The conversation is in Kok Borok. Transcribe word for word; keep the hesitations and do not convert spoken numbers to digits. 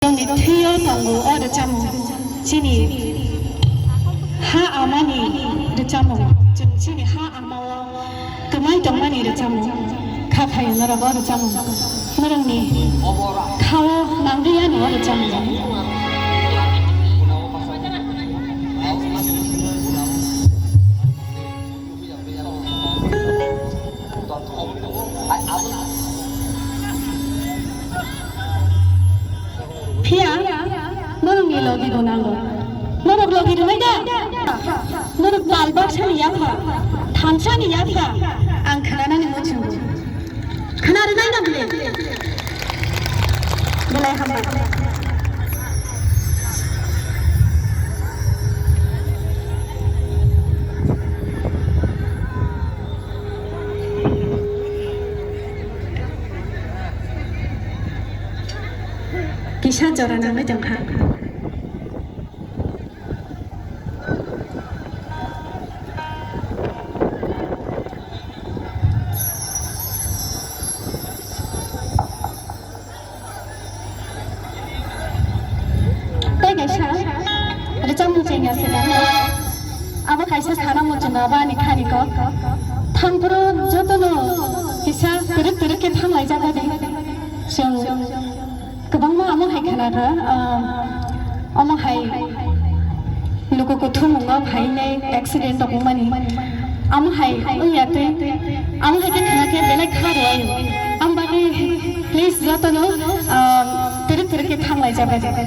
Chini thwio tongo o rwchapmung, chini ha amani rwchapmung, chwng chini ha amao kwmai tongmani rwchapmung, kha phaio norok o rwchapmung, norokni khao nangriya no o rwchapmung. Phiya, norokni logi bo nango. Norok logi rwnai da? Norok tal baksani yapha, thansani yapha, ang khnanani muchungo. Khna rwnai na bile? Belai hambai. Kisa jora nangwi tongkha. Tei kaisa rwchapmung chengya se nang. Abo kaisa sana muchungo abo ani khani kok. Thangphuru jotono kisa twrwk twrwk khe thanglaijak adi. Chwng kwbangma amo hai khna kha, ah, omo hai luku kuthumung no phainai accident rok wngmani. Amo hai wngya tei amo hai khe khna khe belai kha rw ayo. Ang bagwi please jotono, ah, twrwk twrwk khe thanglaijak adi.